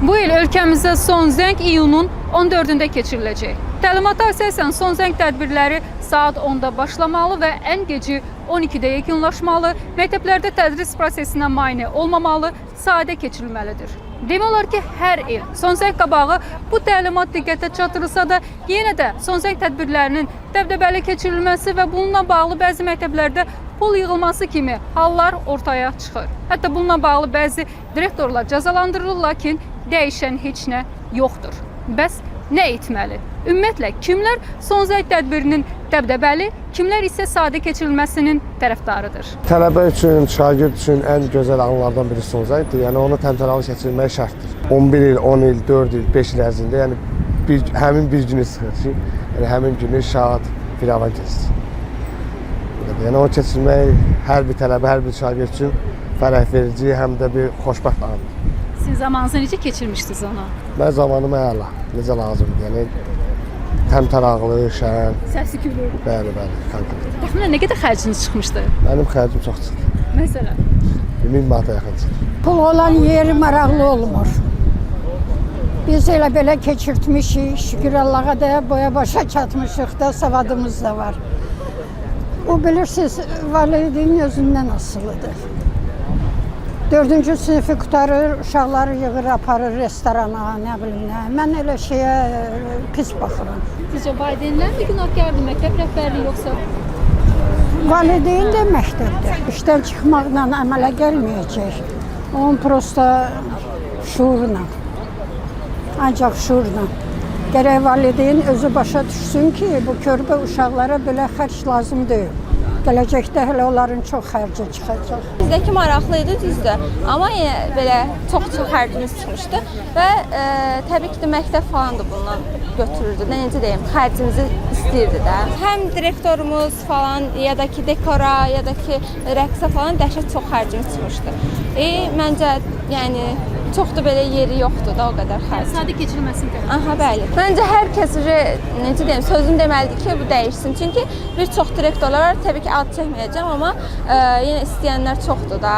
Bu il ölkəmizdə son zəng iyunun 14-ündə keçiriləcək. Təlimata əsasən son zəng tədbirləri saat 10-da başlamalı və ən geci 12-də yekunlaşmalı, məktəblərdə tədris prosesinə mane olmamalı, sadə keçirilməlidir. Demək olar ki, hər il son zəng qabağı bu təlimat diqqətə çatdırılsa da, yenə də son zəng tədbirlərinin dəbdəbəli keçirilməsi və bununla bağlı bəzi məktəblərdə pul yığılması kimi hallar ortaya çıxır. Hətta bununla bağlı bəzi direktorlar cəzalandırılır, lakin dəyişən heç nə yoxdur. Bəs nə etməli? Ümumiyyətlə kimlər son zəng tədbirinin dəbdəbəli, kimlər isə sadə keçirilməsinin tərəfdarıdır? Tələbə üçün, şagird üçün ən gözəl anlardan biri son zəngdir. Yəni onu təmtəraqlı keçirmək şərtdir. 11 il, 10 il, 4 il, 5 il ərzində, yəni bir həmin bir günü çıxır ki, yəni həmin günü şad, firavan keçir. Yəni onu keçirmək hər bir tələbə, hər bir şagird üçün fərəh verici, həm də bir xoşbəxt andır. Sizin zamanınızı necə keçirmişdiniz onu? Mən zamanımı əla, necə lazımdır. Yəni təmtəraqlı, şən, Səsi gülür. Bəli, bəli, konkret. Təxminən nə qədər xərciniz çıxmışdı? Mənim xərcim çox çıxdı. Məsələn, 1000 manata yaxın çıxdı. Pul olan yeri maraqlı olmur. Biz elə belə keçirtmişik, şükür Allaha da boya başa çatmışıq da, savadımız da var. O bilirsiniz, valideynin özündən asılıdır. Dördüncü sinifi qurtarır, uşaqları yığır, aparır restorana, nə bilim nə. Mən elə şeyə pis baxıram. Sizcə valideynlər mi günahkardır, məktəb rəhbərliyi yoxsa? Valideyn də məktəbdə. İşdən çıxmaqla əmələ gəlməyəcək. Onun prosta şuurla. Ancaq şuurla. Gərək valideyn özü başa düşsün ki, bu körpə uşaqlara belə xərc lazım deyil. Gələcəkdə hələ onların çox xərci çıxacaq. Bizdəki maraqlı idi düzdür, amma yenə belə çox-çox xərcimiz çıxmışdı və təbii ki də məktəb falan da bundan götürürdü. Nə necə deyim, xərcimizi istəyirdi də. Həm direktorumuz falan ya da ki dekora, ya da ki rəqsə falan dəhşət çox xərcimiz çıxmışdı. Məncə yəni çox da belə yeri yoxdur da o qədər xərc. Sadə keçirilməsini tərəfdarı. Aha, bəli. Məncə hər kəs necə deyim, sözünü deməlidir ki, bu dəyişsin. Çünki bir çox direktorlar var, təbii ki, ad çəkməyəcəm, amma yenə istəyənlər çoxdur da.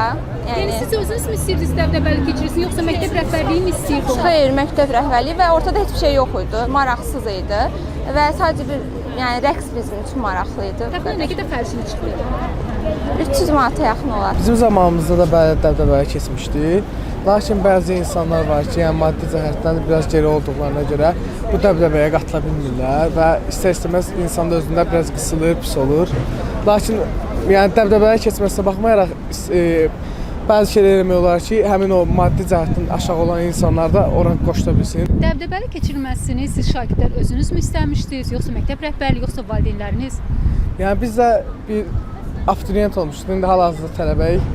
Yəni siz özünüz mi istəyirdiniz dəbdəbəli keçirilsin, yoxsa məktəb rəhbərliyi mi istəyirdi onu? Xeyr, məktəb rəhbərliyi və ortada heç bir şey yox idi, maraqsız idi və sadəcə bir yəni rəqs bizim üçün maraqlı idi. Bu Təxminən nə qədər. qədər xərciniz çıxırdı? 300 manata yaxın olar. Bizim zamanımızda da bəli dəbdəbəli keçmişdi. Lakin bəzi insanlar var ki, yəni maddi cəhətdən biraz geri olduqlarına görə bu dəbdəbəyə qatıla bilmirlər və istər-istəməz insan da özündə biraz qısılır, pis olur. Lakin yəni dəbdəbəyə keçməsinə baxmayaraq bəzi şeylər eləmək olar ki, həmin o maddi cəhətdən aşağı olan insanlar da ora qoşula bilsin. Dəbdəbəli keçirilməsini siz şagirdlər özünüz mü istəmişdiniz, yoxsa məktəb rəhbərliyi, yoxsa valideynləriniz? Yəni biz də bir abituriyent olmuşduq. İndi hal-hazırda tələbəyik.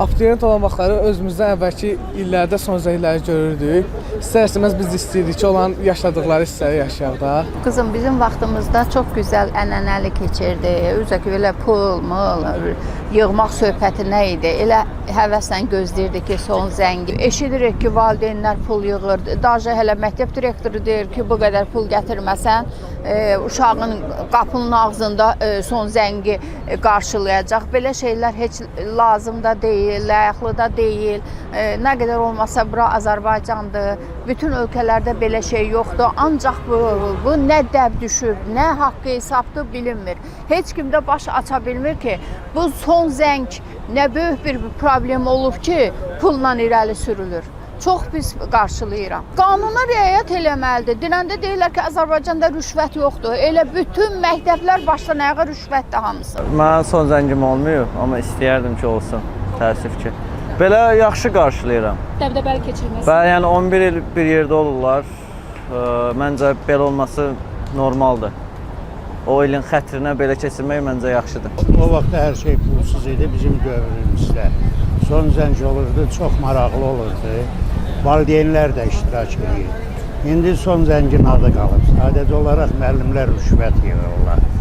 Abituriyent olan vaxtları özümüzdən əvvəlki illərdə son zəngləri görürdük. İstər-istəməz biz də istəyirdik ki, olan yaşadıqları hissləri yaşayaq da. Qızım, bizim vaxtımızda çox gözəl ənənəli keçirdi. Özə ki, belə pul, mıl, yığmaq söhbəti nə idi? Elə həvəslə gözləyirdik ki, son zəngi. Eşidirik ki, valideynlər pul yığır. Daje hələ məktəb direktoru deyir ki, bu qədər pul gətirməsən, uşağın qapının ağzında son zəngi qarşılayacaq. Belə şeylər heç lazım da deyil, layiqli da deyil. Nə qədər olmasa bura Azərbaycandır. Bütün ölkələrdə belə şey yoxdur. Ancaq bu nə dəb düşüb, nə haqqı hesabdır bilinmir. Heç kim də baş aça bilmir ki, bu son zəng nə böyük bir problem olub ki, pulla irəli sürülür. Çox pis qarşılayıram. Qanuna riayət eləməlidir. Dinəndə deyirlər ki, Azərbaycanda rüşvət yoxdur. Elə bütün məktəblər başdan ayağa rüşvətdir hamısı. Mənim son zəngim olmayıb, amma istəyərdim ki, olsun. Təəssüf ki. Belə yaxşı qarşılayıram. Dəbdəbəli keçirilməsi. Bəli, yəni 11 il bir yerdə olurlar. Məncə belə olması normaldır. O ilin xətrinə belə keçirmək məncə yaxşıdır. O vaxt hər şey pulsuz idi bizim dövrümüzdə. Son zəng olurdu, çox maraqlı olurdu. Valideynlər də iştirak edirdi. İndi son zəngin adı qalıb. Sadəcə olaraq müəllimlər rüşvət yığırlar.